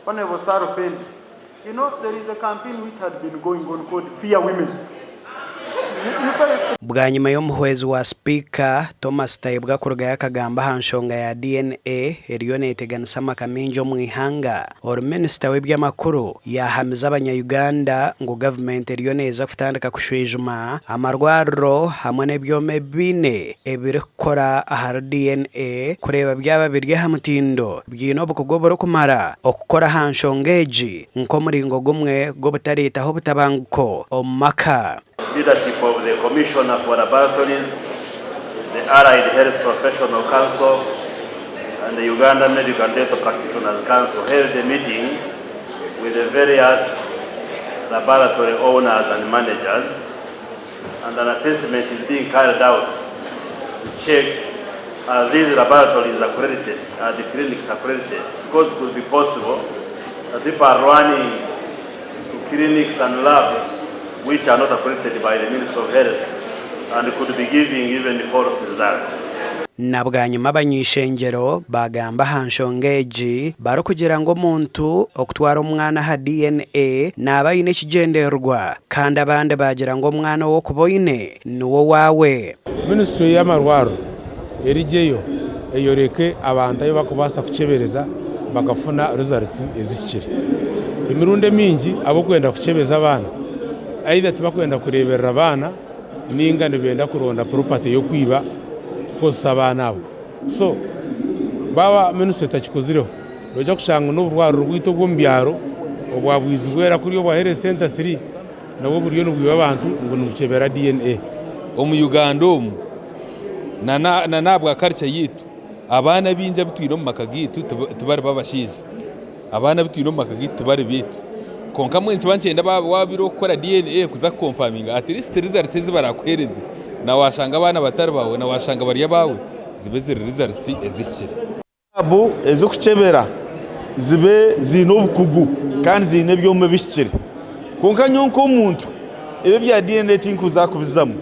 Honorable Sarah Opendi, you know, there is a campaign which had been going on called Fear Women. You, you say Bwanyima y'omuhwezi wa Sipiika, Thomas Tayebwa kurugayo akagamba aha nshonga ya DNA eriyo neteganisa amaka maingi omu ihanga, oru minisita w'eby'amakuru yaahamiza abanya-Uganda ngu gavumenti eriyo neeza kutandika kushwijuma amarwariro hamwe n'ebyoma ebi baine ebirikukora ahari DNA kureeba byaba biri aha mutindo, biine obukugu oburikumara okukora aha nshonga egi nk'omuringo gumwe gw'obutareetaho obutabanguko omu maka. Leadership of the Commissioner for Laboratories, the Allied Health Professional Council and the Uganda Medical and Dental Practitioners Council held a meeting with the various laboratory owners and managers, and an assessment is being carried out to check are these laboratories accredited, are the clinics accredited, because it could be possible that people are running to clinics and labs which are not accredited by the Ministry of Health and could be giving even false results. Na bwanyima abany'ishengyero baagamba aha nshonga egi barikugira ngu omuntu okutwara omwana aha DNA naaba aine ekigyendererwa kandi abandi baagira ngu omwana ou okuba oine niwe owaawe. Minisiture y'amarwariro erigyeyo eyoreke abantu ahu barikubaasa kukyebereza bakafuna results ezihikire. Emirundi emingi ab'okwenda kukyebeza abaana either tibakwenda kureeberera abaana ninga nibenda kuronda property y'okwiba kukozesa abaana abo. So baaba minisitule etakikozireho noija kushanga ngu n'oburwariro bwaitu obw'omu byaro obwa Bwizibwera kuriya obwa Health Centre 3 nabwo buriyo nibwiba abantu ngu nibukyebera DNA. Omu Uganda omu na n'ahabwa culture yaitu, abaana abaingi abu twine omu maka gaitu tibari b'abashaija. Abaana abu twine omu maka gaitu tibari baitu. Kwonka mbwenu nikiba nikyenda waaba obaire orikukora DNA kuza kukonfaminga at least results ezi baraakuheereze na waashanga abaana batari baawe na waashanga bari abaawe zibe ziri results ezihikire. Laabu ezirikukyebera zibe ziine obukugu kandi ziine ebyoma ebihikire. Kwonka nyowe nk'omuntu ebi ebya DNA tinkuza kubizamu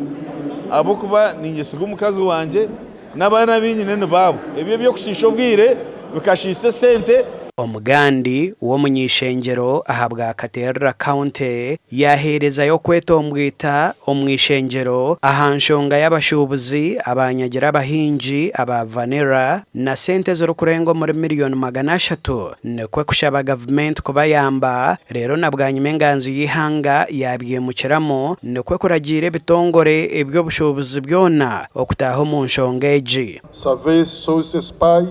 ahabw'okuba ninyesiga omukazi wangye n'abaana abu nyine ni baabo. Ebi eby'okushiisha obwire bikashiisha esente. Omugandi w'omuny'ishengyero ahabwa Katerera County yaaheerezayo okwetombwita omu ishengyero aha nshonga y'abashuubuzi abanyagira abahingi aba Vanilla na sente ezirikurenga omuri miriyoni 300 nikwo kushaba gavumenti kubayamba reero na bwanyima enganzi y'eihanga yaabyimukiramu nikwo kuragiira ebitongore eby'obushuubuzi byona okutaaha omu nshonga egi. Survey Source Spy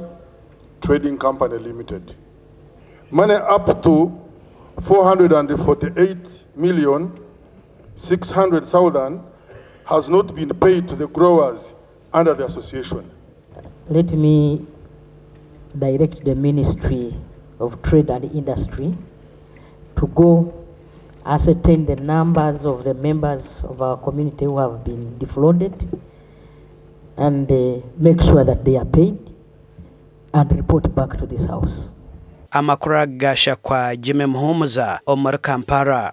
Trading Company Limited. Money up to 448,600,000 has not been paid to the growers under the association. Let me direct the Ministry of Trade and Industry to go ascertain the numbers of the members of our community who have been defrauded and make sure that they are paid and report back to this house. Amakuru aga gashakwa Jimmy Muhumuza omuri Kampala.